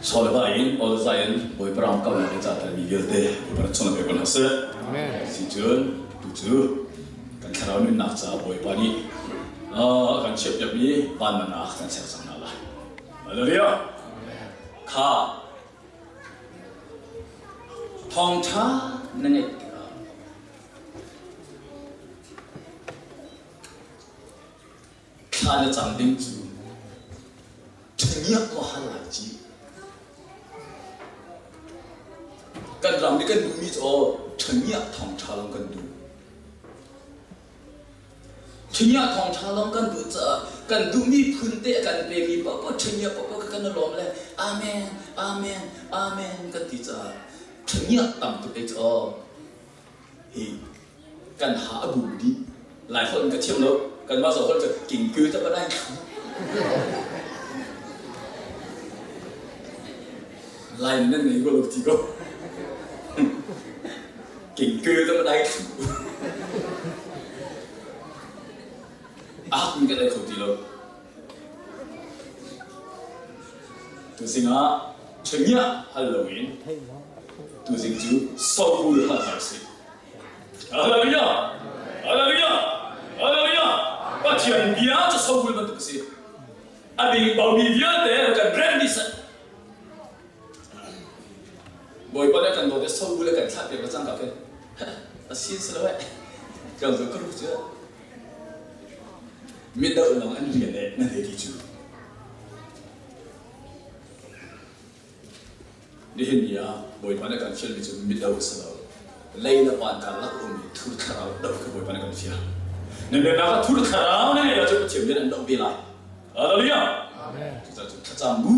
Saul va in all Zion Bawipa ram kaunak i cahtermi vialte Bawipa chung pe ko hna seh. Amen. Si cun tu cu kan thlarau nunnak caah Bawipa nih kan chiahpiakmi van man ah kan ser cang hna lai. Hallelujah. Kha thawngṭha na ngeih tikah Thla na cam ding cu ṭhamiak maw hal lai ci. Kan ram nih kan duhmi cu aw ṭhamiak thawngṭha lawng kan duh. Ṭhamiak thawngṭha lawng kan duh caah kan duhmi phun te a kan pemi paohpaoh ṭhamiak paohpaoh kha kan i lawm le amen, amen, amen kan ti caah ṭhamiak tam tuk ei cu aw hi kan ha a bu dih. Laiholh in ka thiam lo. Kanmah zong holh cu kingkil te ban ai thlu. Lai nan ngei ko lo ti ko. Kingkil te ban ai thlu. A hak mi kan ei kho ti lo. Tuzing ah chengya hal loin tuzing cu sobul hal hna usih. Hallelujah! Hallelujah! Hallelujah! Pathian bia cu sobul bantuk a si. A ding baumi vialte kan rem dih seh. Bawipa nih kan dawt i sobul a kan thlah piak le cangka khin a sin si lo eh. Kan zo ka ruh cu. Midoh lawng an rian eh nan hei ti cu. Nihin ni ah Bawipa nih a kan fialmi cu mido a si lo. Lei le van karlak ummi thur thlarau doh kha Bawipa nih a kan fial. Na nunnak ah thur thlarau na ngeih ahcun Pathian rian an doh ve lai. Hallelujah! Amen. Cucaah cun thlacam bu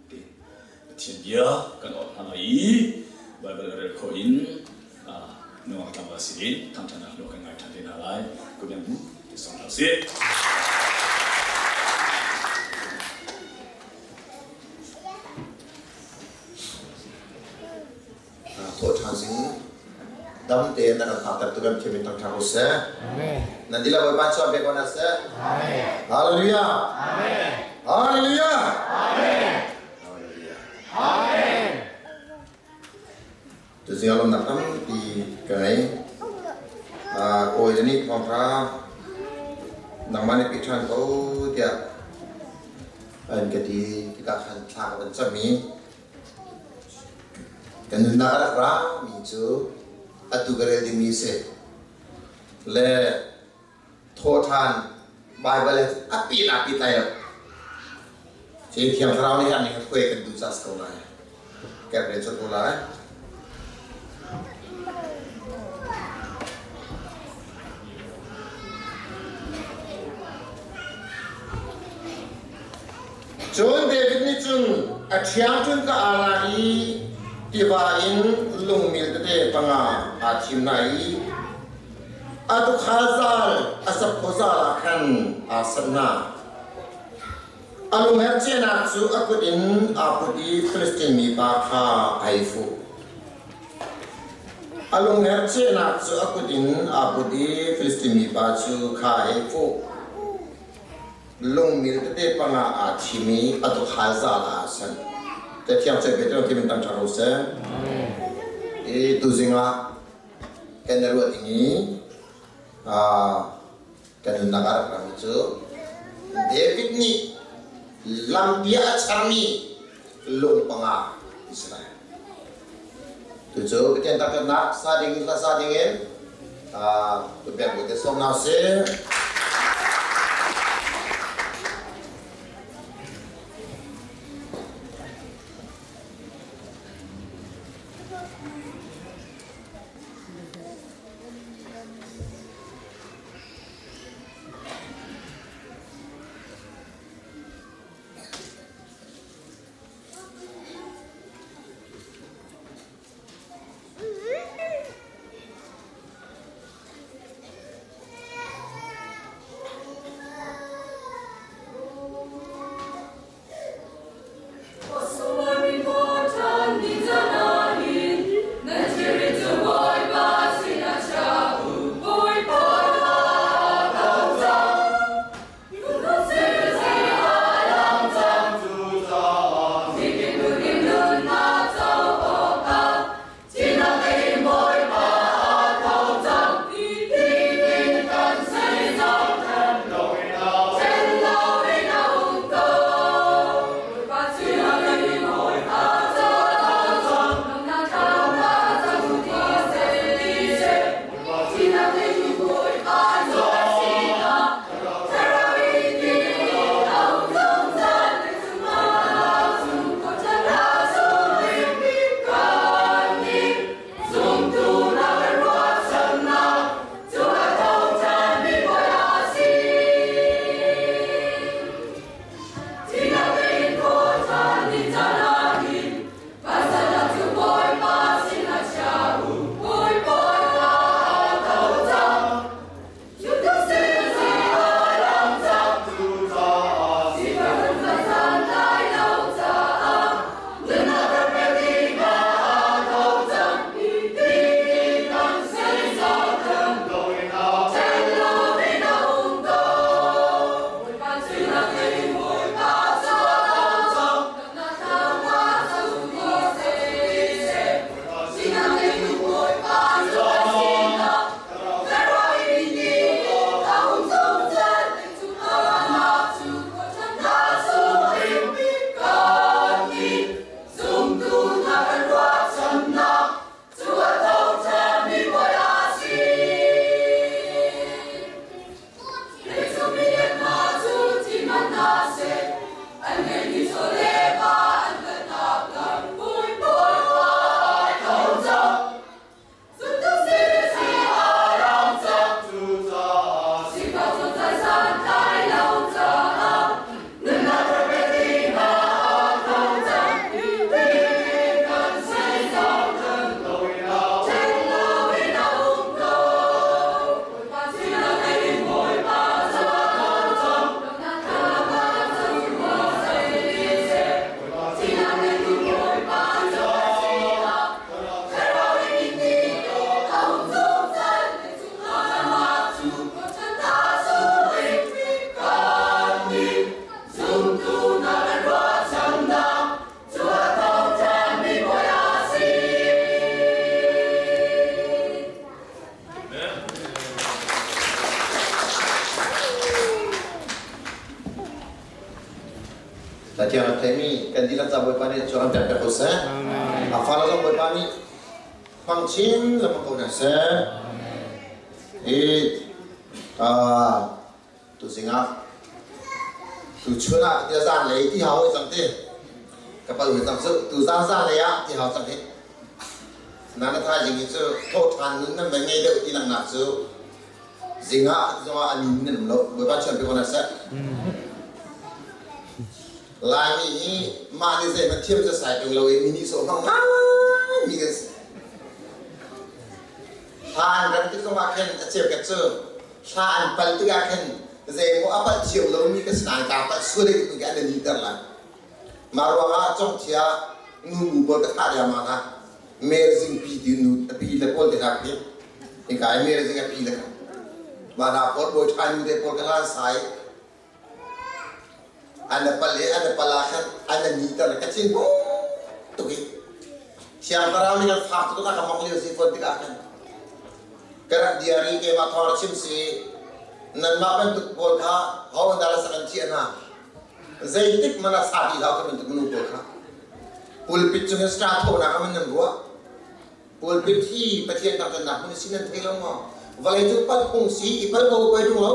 tein Pathian bia kan awt hna lai i Baibal rel khawh in nungak tlangval si in thangṭhatnak lung kan ngai ṭhan te hna lai. Kumiang bu ti song hna usih. Thawh ṭhan sing dam tein na kan phakter tu kan thiam in thangṭhat ko seh. Nan dila Bawipa chuah bek ko na seh. Hallelujah. Hallelujah. Hallelujah. Amen. Tuzing lawmnak tampi ka ngei. Kawi le nih thawngṭha nangmah nih pe ṭhan ko tiah an ka ti tikah khan thla ka van cam i ka nunnak a rak rami cu atu ka rel dingmi si. Le thawṭhan Baibal he a pi la pi tlai lo. Chin Thiang Thlarau nih an ning khuai kan duh cas ko lai. Kep re chot ko lai. Cun David nih cun a ṭhiangṭun ka aa la i tiva in lungmil tete panga aa thim hna i A tuukhal zal a saphaw zal ah khan aa sanh hna. A lungherh cehnak cu a kut in aa put i Filistin mipa kha ai fuh. A lungherh cehnak cu a kut in aa put i Filistin mipa cu kha a hei fuh. Lungmil tete panga aa thim i a tuukhal zal ah aa sanh. Cathiang cu Peter khi min tam ṭha ko seh. I tuzing ah kan i ruah ding i kan nunnak ah rak rami cu David nih lampi ah a charmi lung panga an si lai. Tucu Pathian taktaknak sa ding hla sa ding in pek bu te sawm hna usih. theimi kan dihlak ca Bawipa nih cu an pek ko seh. A fale zong Bawipa nih hmang chin lengmang ko hna seh. Hi tu zingah tu chun ah tia zan lei ti hau cang ti ka pal cang cu tu zan zan lei ah ti hau cang hi na na tha jing hi cu tho than nun nan ngei deuh ti lang nak cu zingah zongah a nin nan um lo Bawipa chian pe ko na seh. Laimi hi mah nih zeihmanh thiam cu sai ṭung lo i mi nih sawh hmang ngai mi kan si. Hla an rem tik zongah khin a cheukhat cu hla an pal tikah khin zeimaw a palh thiam lomi ka si nain kaa palh sual i ka an i niter lai. Mah ruangah congthia nu bu pawl ka thah riangmang hna. Mer zingpi ti nu a pi le pawl te hna khi hika i mer zing a pi le kha. Mah hna pawl bawi ṭha nu te pawl ka hlan sai. An a pal i an a pal ah khan an a niter le ka thin hung tuk i Thiang Thlarau nih kan fak tuk a ka mong lio si fawn tikah khan ka rak diar i keimah thawng rak chim si nanmah bantuk pawl kha ho dah la sak an thiah hna zeitik hmanh ah sa ti hlah ka bantuk minung pawl kha pulpit cung in star thawhnak ah man nan ruah. Pulpit hi Pathian thangṭhatnak hmun a si nan thei lo maw? Vawlei cu palh phung si i palh ko poi ṭung lo.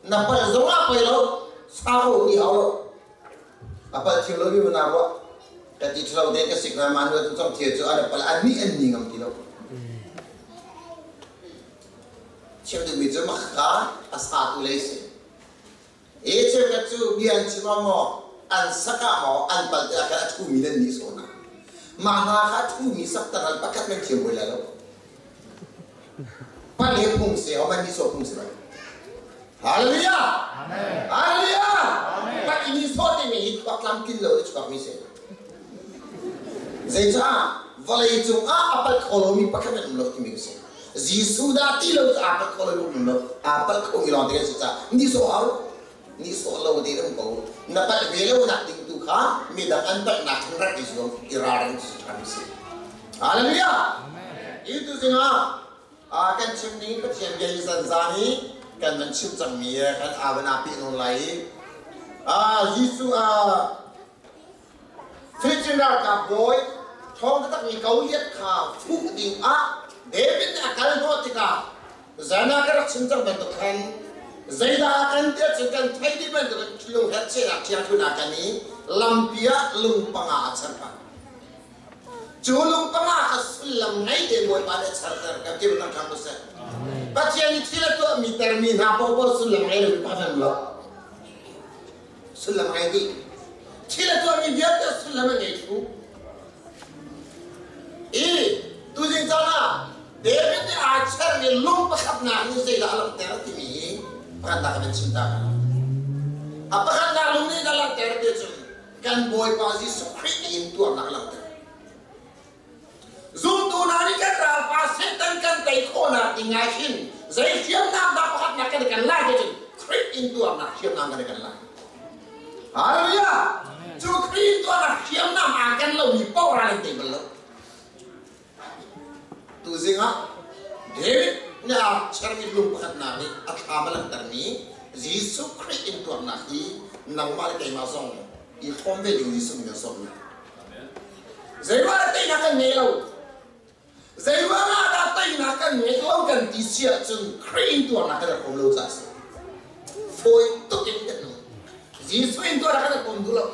Na palh zong ah poi lo, sau ni hau lo. A palh thiam lo mi na ruah. Ka ti ṭhalo te ka sik na ma nu cong thia cu an palh an nih an ni ngam ti lo. Chim duhmi cu makha a sa tu lei si. E cheukhat cu bia an chim ah maw an sak ah maw an pal te ah khan a ṭhumi nan nih sawh hna. Mah hna kha a ṭhumi sak tan pakhat nan thiam hawi lai lo. Pal he phung si ho man nih sawh phung si lo. Hallelujah! Amen. Hallelujah! Amen. Pat i nih sawh timi hi khuak tlamtlin lo i chuakmi si. Zeicah vawlei cung ah a palh kho lomi pakhat an um lo timi si. Jesuh dah ti lo cu aa palh kho lo um lo. Aa palh kho mi lawng te kan si caah nihsawh hau nihsawh lo te um ko. Na palh ve lo nak ding tu kha midang an palhnak khan rak i zuam i ralring cu ṭha mi si. Hallelujah! Hi tu zingah kan chim ding Pathian bia hi zanzan i kan van chim cangmi kan aa pi nawn lai i Jesuh Filistin ralkap bawi ṭhawng taktakmi Goliath kha fuh ding ah David nih a kal hnawh tikah zan ah ka rak chim cang bantuk khan zeidah kan ti ahcun kan theih dih bantuk lungherh chehnak ṭhiangṭhunak kan i lampi ah lung panga a char pah. Cu lung panga kha sullam ngei te Bawipa nih a charter kan ti bantuk ṭhang seh. Pathian nih thil a tuahmi termi hna paohpaoh sullam ngei lo pakhat lo. Sullam ngei dih. Thil a tuahmi vialte sullam a ngei thlu. I tuzing caan ah David nih aa chermi lung pakhatnak nih zeidah a langhter timi hi pakhatnak kan chim ta. A pakhatnak lung nih a langhter ti cun kan Bawipa Jesuh Khrih nih in tuarnak a langhter. Zumtu hna nih kan ralpa Satan kan tei khawhnak ding ah hin zei hriamnam dah pakhatnak kan i kan lai ti cun Khrih in tuarnak hriamnam kan i kan lai. Hallelujah! Cu Khrih in tuarnak hriamnam aa ken lomi paoh ral in tei bal lo. Tuzing ah David nih a chermi lung pakhatnak nih a thlam a langhtermi Jesuh Khrih in tuarnak hi nangmah le keimah zong i hrawm ve ding Jesuh nih a sawm. Zeiruang ah teinak kan ngei lo? Zeiruang ah dah teinak kan ngeih lo kan ti si ahcun Khrih in tuarnak kan rak um lo caah a si. Fawi tuk in kan um. Jesuh in tuarnak kan rak um duh lo.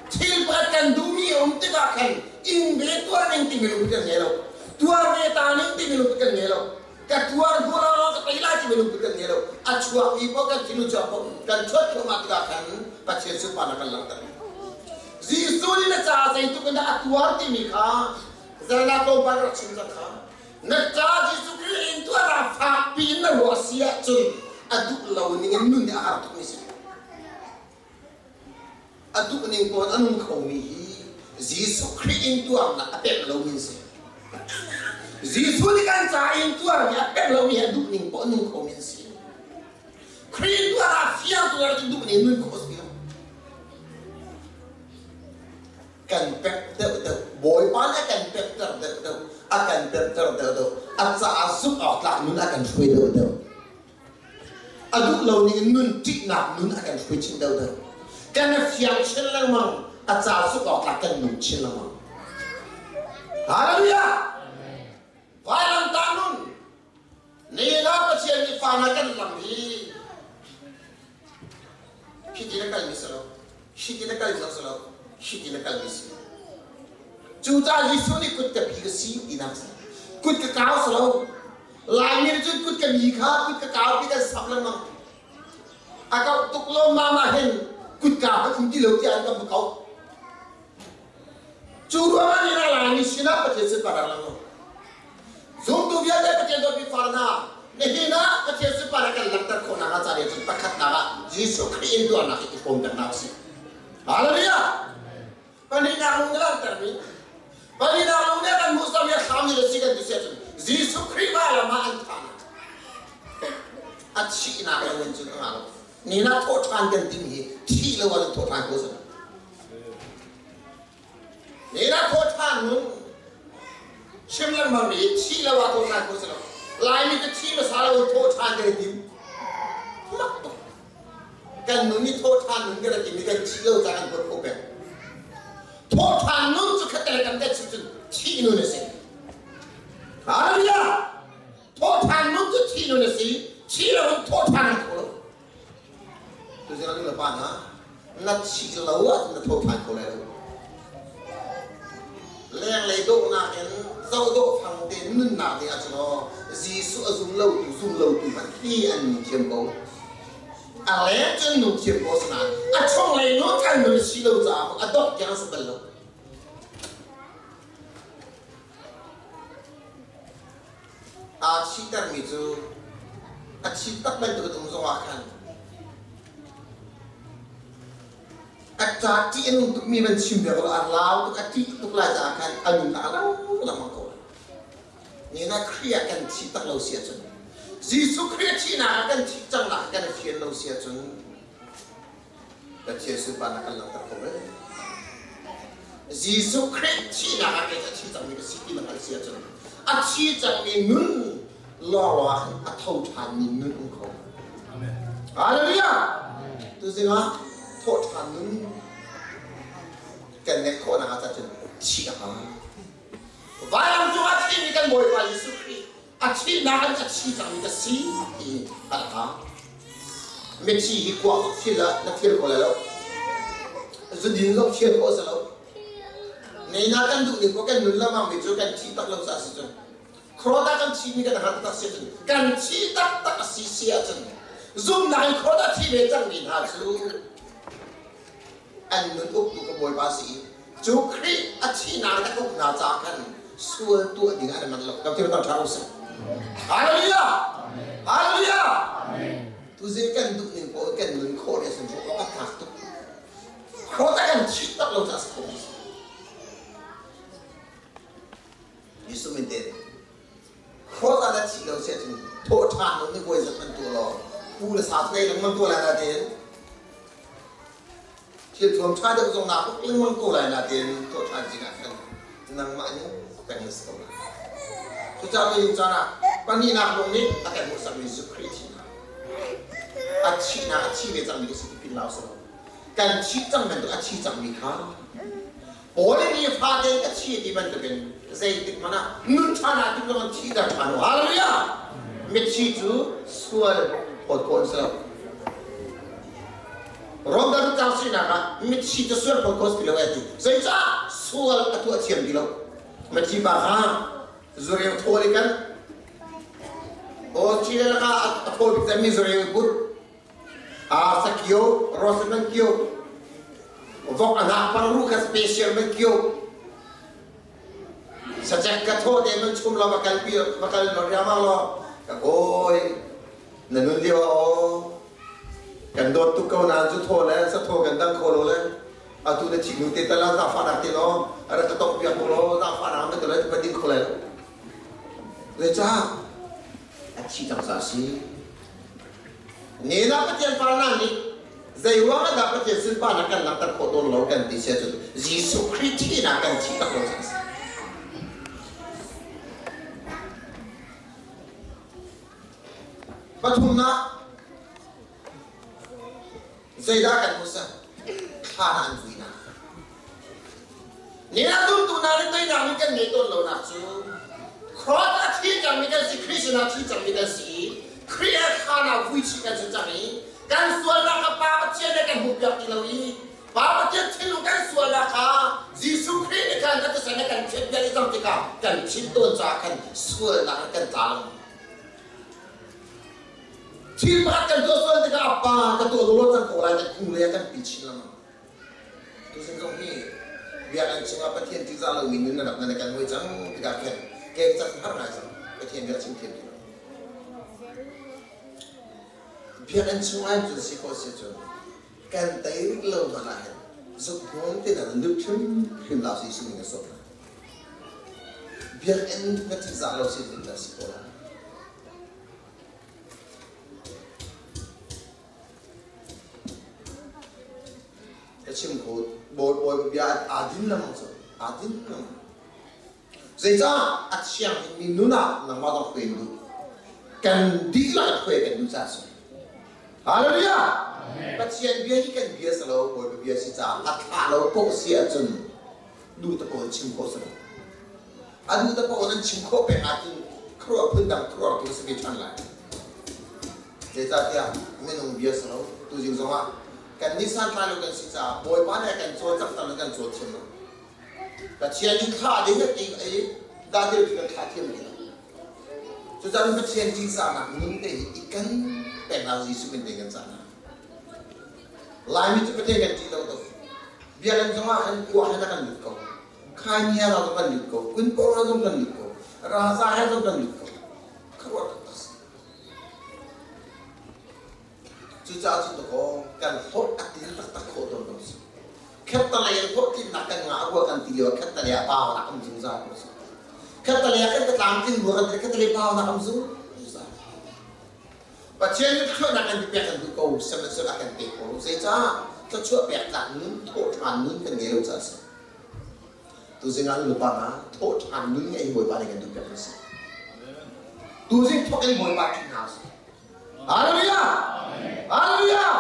Thil pakhat kan duhmi a um tikah khan inn ve tuar ning timi lungput kan ngei lo. Tuar ve ta ning timi lungput kan ngei lo. Ka tuar hnu lawlaw ka tei lai timi lungput kan ngei lo. A chuakmi paoh kan thinlung chuak paoh kan chuat thluahmah tikah khan Pathian sunparnak kan langhter. Jesuh nih na ca zeitluk in dah a tuar timi kha Zerna tlawmpal rak chim cang kha. Na ca Jesuh Khrih in tuar ah fakpi in na ruah si ahcun a duh lo ning in nun hi a har tukmi si. A duh ning pawn a nung khomi hi Jesuh Khrih in tuarnak a pek lomi an si. Jesuh nih kan ca in tuarmi a pek lomi hi a duh ning paoh a nung khomi an si. Khrih in tuar ah fiang tuar cu duh ning nun khawh a si lo. Kan pek deuhdeuh, Bawipa nih a kan pekter deuhdeuh, a kan pekter deuhdeuh, a caah zumh awk tlak nun a kan hruai deuhdeuh. A duh lo ning in nun ṭihnak nun a kan hruai chin deuhdeuh. Kan i fiang chin lengmang, a ca zuk awk tlak kan nung chin lengmang. Hallelujah! Vailamtah nun ni na Pathian nih fa na kan lam hi hi ti na kal mi si lo, hi ti na kal zong si lo, hi ti na kal mi si. Cucaah Jesuh nih kut ka pi ka si tinak si. Kut ka kau si lo. Laimi nih cun kut ka mi kha kut ka kau ti kan sam lengmang. A kauh tuk lo mama hin kutka hmanh um ti lo tiah an kan va kauh. Cu ruangah nih Laimi sinah Pathian sin parak lang lo. Zumtu vialte Pathian dawtmi far hna, nihin ah Pathian sunparnak kan langhter khawh nakhnga ca cun pakhatnak ah Jesuh Khrih in tuarnak hi i hrawm peng hna usih. Hallelujah! Pahnihnak lung na langhtermi pahnihnak lung nih kan hmuh mi a hrammi le si kan ti siah cun Jesuh Khrih vailam ah an thahnak a thihnak lo in cun a ngah lo. Ni na thawh ṭhan kan timi hi thih lo ah thawh ṭhan ko sih. Ni na thawh ṭhan nun chim lengmang mi thih lo ah thawh ṭhan ko sih lo. Laimi cu thi hmasa lo in thawh ṭhan kan i tim. Mak tuk. Kan nun i thawh ṭhan nun kan i tim i kan thih lo ca kan huat khawh peng. Thawh ṭhan nun cu khatte kan tet cun thih nun a si. Hallelujah! Thawhṭhan nun cu thi nun a si. Thi lo in thawhṭhan an kho lo. Tuzing ah nu le pa hna, na thi lo ahcun na thawhṭhan kho lai lo. Lenglei dawhnak in zohdawh fang te nunnak ding ahcun aw Jesuh a zum lotu zum lotu hmanh hi an nung thiam ko. A leng cun nung thiam ko asinain a chunglei nun kan nun a si lo caah a dongh tiang a si bal lo. Aa chihtermi cu a chit tak bantuk in um zongah khan a ca ṭih a nung tukmi van chim piak law a lau tuk a ṭih tuk lai caah khan a nun a lo lengmang ko lai. Nihin ah Khrih ah kan thih tak lo si ahcun Jesuh Khrih thihnak ah kan thih cang nak kan i fian lo si ahcun Pathian sunparnak kan langhter kho ve. Jesuh Khrih thihnak ah kei cu a thi cangmi ka si ti na hngalh si ahcun a thi cangmi nun lawnglawng ah khan a tho ṭhanmi nun um kho. Amen. Hallelujah! Tuzing ah thawh ṭhan nun kan ngeih khawhnak ah cun thih a hau. Vailam cungah thimi kan Bawipa Jesuh Khrih a thihnak in a thi cangmi ka si ti hngalh hau. Mithi hi kuak thil ah na thil ko lai lo. Zudin zong thial khawh si lo. Neina kan duh ning ko kan nun lamang mi cu kan thi tak lo sa si cun. Khroda kan thi mi kan har tak si cun kan thi tak tak a si si ahcun zumnak in khroda thi ve cang mi hna cu an nun uktu ka Bawipa si i cu Khrih a thihnak in a uk hna caah khan sual tuah ding ah an man lo. Kam thil tha usih. Hallelujah! Hallelujah! Tuzing kan duh ning paoh kan nun khawh le sun khawh a tlak tuk. Khawh kan thih tak lo ca si khawh. Jesuh min te khawh na thih lo si ahcun thawh ṭhan lo ni voi zat man tuah law pu le sa ngei lengmang tuah lai na tiin Thil thuam ṭha deuh zong naa uk lengmang ko lai nain tuah ṭhan zingah khan nangmah nih peng na si ko lai. Cucaah tuhin caan ah pahnihnak lung nih a kan hmuhsakmi Jesuh Khrih thihnak a thihnak a thi ve cangmi ka si ti pin lau si lo. Kan thih cang bantuk a thi cangmi kha Paul nih fate ka thi ti bantukin zeitik hmanh ah nun ṭhan ah tim zong thihter ṭhan u. Hallelujah! Mithi cu sual phawt khawh an si lo. Rawldan cang sinak ah mithi cu sual phawt khawh si lo ai ti. Zeicah sual a tuah thiam ti lo? Mithi pa kha zureu thawl i kan aw chi le lakah a thawl bik cemmi zureu i put a sakio rosen man kio vok a ngak pang ru kha special man kio sacek ka thaw te man chum lo va kal pi va kal lo riama lo ka oi Na nun lio ah aw kan dawt tuk ko nain cu thaw le sathaw kan dang kho lo le atu na thih hnu te tal ah zaangfahnak te law a rak ka tongh piak ko law zaangfahnak na tu lai tu ding kho lai lo. Zeicah a thi cang ca si. Nena Pathian farnak nih zei ruang ah dah Pathian sunparnak kan langhter khawh tawn lo kan ti sia cun Jesuh Khrih thihnak kan thi tak lo cang si. Pathumnak, zeidah kan hmuhsak? Thlan ah an vui hna. Ni ah zumtu hna nih teinak nih kan ngei tawn lonak cu Cross a thi cangmi kan si, Khrih sinah thi cangmi kan si i Khrih he thlan ah vui chih kan si cang i kan sualnak kha Pa Pathian he kan hmuhpiak ti lo i Pa Pathian thinlung kan sualnak kha Jesuh Khrih nih khan a thisen he kan thianpiak i cang tikah kan thin tawn caah khan sualnak in kan tla lo. Thil pakhat kan tuah sual tikah a pa ka tuah lo cang ko lai kan hnu lei ah kan pi chin lengmang. Tuzing zong hi biakinn chungah Pathian ṭihzah lomi nun na rak nan kan hawi cang tikah khin keng cak har ngai cang Pathian bia chim thiam ti lo. Biakinn chungah cun si khawh si cun kan tei rih lo hmanh ah hin zuk hmun te nan lut hrim hrim la si sing na sawm. Biakinn na ṭihzah lo si cun si ko lai. Ka chim ko bawi bia aa din lengmang cu aa din lengmang. Zeicah a thianghlimmi nun ah nangmah zong hruai duh. Kan dihlak hruai kan duh caah si. Hallelujah! Pathian bia hi kan bia si lo, Bawipa bia si caah a thlah lo poh si ahcun duh te paoh in chim khawh si lo. A duh te paoh nan chim khawh peng ahcun khuaruah phundang khuaruah tu si ve ṭhan lai. Zeicahtiah minung bia si lo, tuzing zongah kan nih santlai lo kan si caah Bawipa nih a kan cawlcanghter le kan cawl thiam lo. Pathian nih thlah ding a ti i dah ti kan thlah thiam ti lo. Cucaah Pathian ṭihzahnak nun te hi i kan peknak Jesuh min te kan cahnak. Laimi cu Pathian kan ṭih lo tuk. Biakinn zongah khan kuak he kan lut ko. Khaini he zong kan lut ko. Kunpawng he zong kan lut ko. Raza he zong kan lut ko. Khuaruah taktak si. Cucaah cun dakaw kan hlawh a tling taktak khawh tawn lo si. Khattalei in hlawhtlinnak kan ngah rua kan ti lio ah khattalei ah baunak um zungzal ko si. Khattalei ah kan ka tlamtling rua kan ti khattalei baunak um zungzal. Pathian nih thluachuahnak kan pek kan duh ko sihmanhsehlaw a kan pek ko lo. Zeicah thluachuah pek tlak nun thawhṭhan nun kan ngei lo caah a si. Tuzing ah nupa hna thawhṭhan nun ngeih hi Bawipa nih kan duh piak kan si. Tuzing thawk in Bawipa ṭih hna usih. Hallelujah! Hallelujah!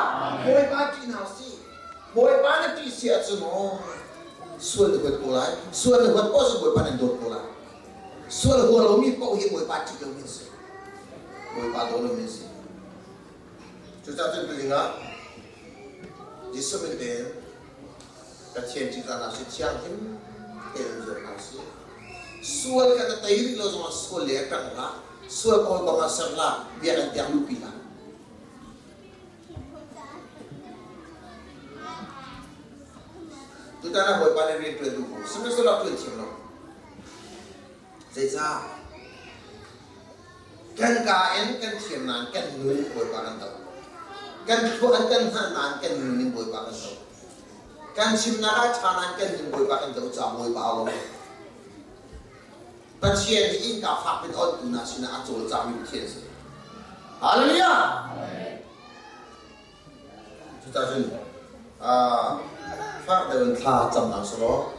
Bawipa ṭih hna usih. Bawipa na ṭih si ahcun maw sual na huat ko lai. Sual na huat poh cu Bawipa nan dawt ko lai. Sual hua lomi paoh hi Bawipa ṭih lomi an si. Bawipa daw lomi an si. Cucaah cun tuzing ah Jesuh min tein Pathian ṭihzahnak si thianghlim tein zuam hna usih. Sual kan a tei rih lo zongah sual le a ṭang hlah. Sual kawl kong ah ser hlah. Biakinn tiang luhpi hlah. Tutan ah Bawipa nih rian ṭuan duh ko. Sihmanhsehlaw ṭuan thiam lo. Zeicah? Kan kaa in kan thiam nain kan nun Bawipa kan doh. Kan thluak in kan hngalh nain kan nun in Bawipa kan doh. Kan chimnak ah ṭha nain kan nun Bawipa kan doh caah Bawipa a lawm. Pathian hi innka fak in ontu hna sinah a cawlcangmi Pathian a si. Hallelujah! Cucaah cun fak deuh in thla cam hna selaw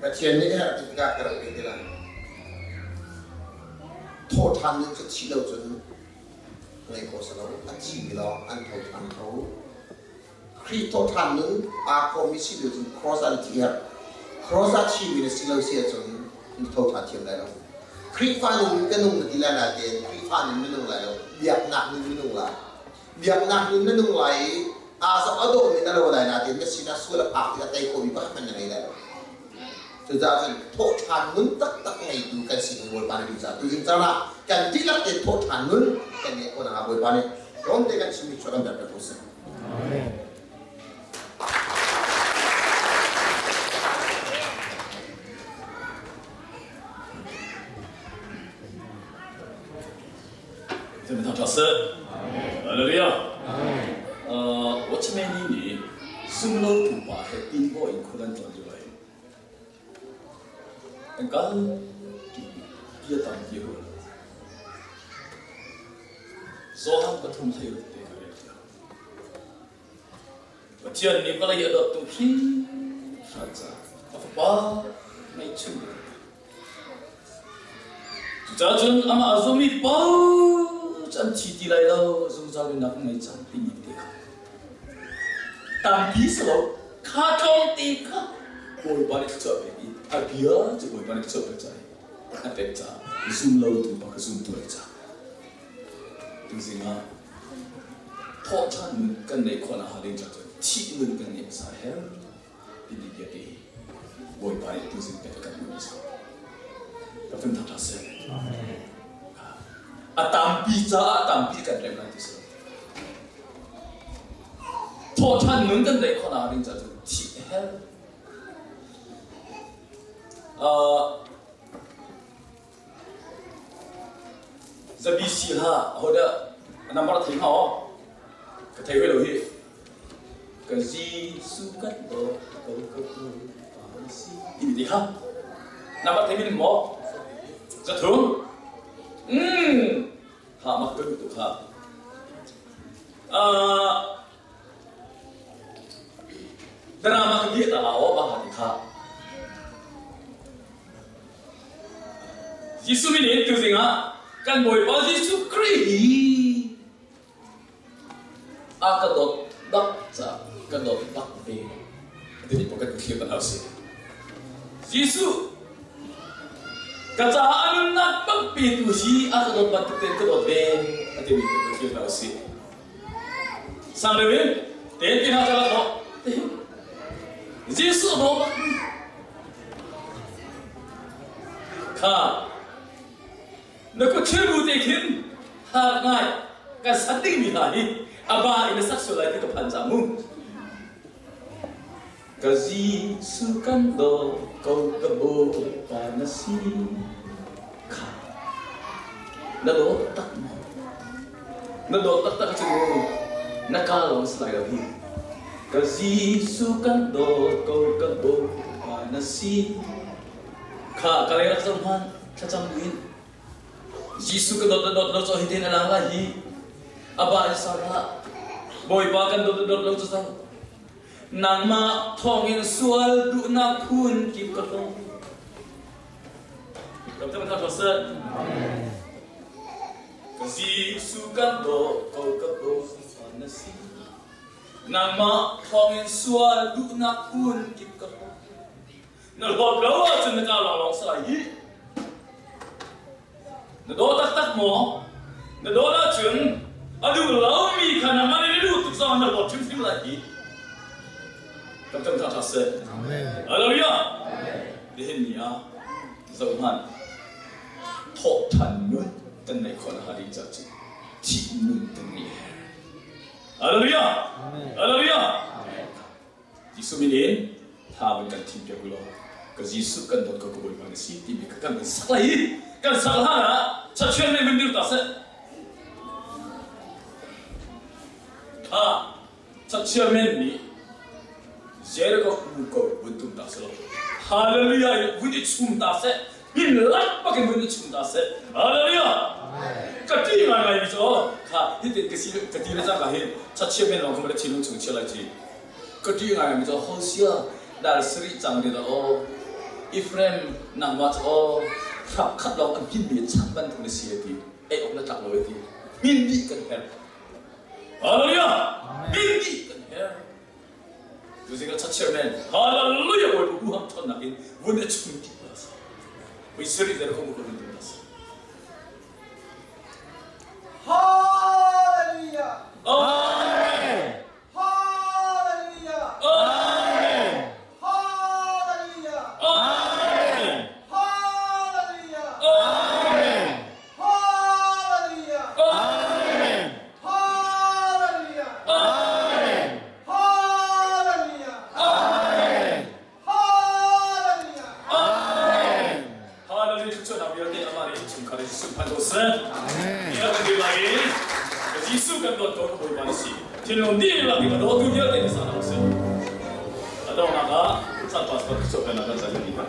Pathian nih a ti tikah ka rak pe ti lai. Thawhṭhan nih ka thi lo cun ngei ko selaw a thimi lawng an tho ṭhan kho. Khrih thawhṭhan nun aa khawmmi si lo cun cross an thi herh. Cross ah thimi na si lo si ahcun na tho ṭhan thiam lai lo. Khrihfa nun ka nung na ti lai nain Khrihfa nun na nung lai lo. Biaknak nun na nung lai. Biaknak nun na nung lai i aa zoh a dawhmi na lo lai nain na sinah sual a phak tikah tei khawhmi pakhat hmanh na ngei lai lo. Cucaah cun thawhṭhan nun taktak ngeitu kan si hi Bawipa nih duh caah tuzing caan ah kan dihlak tein thawhṭhan nun kan ngeih khawh nakhnga Bawipa nih tlawmte kan chimmi chuah kan berter ko seh. Amen. Hallelujah. Watchman nih sunglo pupa he tinbaw in khul an tuan lio An kal ti bia tam ti hu. Johan pathum thei te ka rel tia. Pathian nih vawlei a dawt tu hri hran ca a fapa ngeihchun Cucaah cun amah a zummi paoh cu an thi ti lai lo, zungzal nunnak an ngei cang timi te kha. Tampi si lo, kha tlawmte kha Bawipa nih thluachuah pek i a bia cu Bawipa nih thluachuah pek caah a pek caah zum lotu pa kha zumtu a cang. Tuzing ah thawhṭhan nun kan neih khawh nakhnga ding caah cun thih nun kan ngeih hmasa a herh timi bia te hi Bawipa nih tuzing pek a kan duhmi a si. Ka phun thang ṭha seh. A tampi caah tampi kan rem lai ti si lo. Thawhṭhan nun kan neih khawh nakhnga ding caah cun thih a herh. Zabi si hlah, ahodah a number a thei hnga aw? Ka thei ve lo hi. Ka Jesuh kan dawt ko ka pa na si. Timi ti kha. Number thei min maw? 300. Ha mak ka duh tuk ha. Drama ka bia ta la aw ba ha ti kha. Jesuh min in tuzing ah kan Bawipa Jesuh Khrih hi a ka dawt bak ca ka dawt bak ve. Tini pa kan thlir kan hau si. Jesuh ka caah a nunnak bak petu hi a ka dawt bantuk tein ka dawt ve a timi kan thlir hna usih. Sang deuh in ten ti hna cala thawh. Jesuh a bawm kha na kut thil bu te khin har ngai kan san ding mi hna hi a ba in a sak sual lai ti ka phan cang mu. Ka Jesuh kan dawt ko ka Bawipa na si kha na dawt tak maw? Na dawt taktak cu mu na ka lawng si lai lo hi. Ka Jesuh kan dawt ko ka Bawipa na si kha ka lei rak zoh hmanh thlacam buin Jesuh ka dawt na dawt lo cu hi tin a lang lai hi a ba in sar hlah Bawipa kan dawt na dawt lo cu zoh Nangmah thawngin sual duhnak phun kip ka hlawm. Ka Jesuh kan dawt ko ka dawt na si. Nangmah thawngin sual duhnak phun kip ka hlawm. Na hlawt lo ahcun na ka lawnglawng sa lai hi. Na daw taktak maw? Na dawt ahcun a duh lomi kha nangmah nih na duh tuk zong na hlawt hrimhrim lai hi. Kan kan ṭha seh. Hallelujah. Nihin ni ah zoh hmanh. Thawhṭhan nun kan neih khawh nakhnga ding caah cu thih nun kan ngeih a herh. Hallelujah. Hallelujah. Jesuh min in tha van kan thim piak ulaw ka Jesuh kan dawt ko ka Bawipa na si timi kha kan sak lai i kan sak hlan ah chachian mei vun dir ta seh. Kha chachian men nih Jericho u ko vun tum ta seh law Hallelujah in vun i chum ta seh min lak bakin vun i chum ta seh Hallelujah ka ti ngai ngai mi cu kha hitin ka si ka ti le cangka hin chachian men lawng kha ma thinlung chung chia lai ci Ka ṭih ngaimi cu Hosea dal sarih cang ding ah aw, Ephraim nangmah cu aw, hrap khat lawng an hminmi chang bantuk na si a ti. Ei awk na tlak lo a ti. Hmin dih kan herh. Hallelujah! Hmin dih kan herh. Tuzing ah church chairman, Hallelujah! Bawipa huham ṭhawnnak in vun a chum dih ko sa. Voi sarih le khong ko vun tum ta sa. Hallelujah! Amen! Hallelujah! Amen! Hallelujah! Amen! Hallelujah! Amen! Hallelujah! Amen! Hallelujah! Amen! Hallelujah! Amen! Hallelujah! Amen! Hallelujah! Cucu vialte amah nih innchungkhar in Jesuh phan ko seh. Amen. Kan Jesuh kan dawt ko Bawipa na si. Thinlung dihlak in a dawtu vialte na sa na sih. A donghnak ah San Pastor cu kan kan zan ni hna.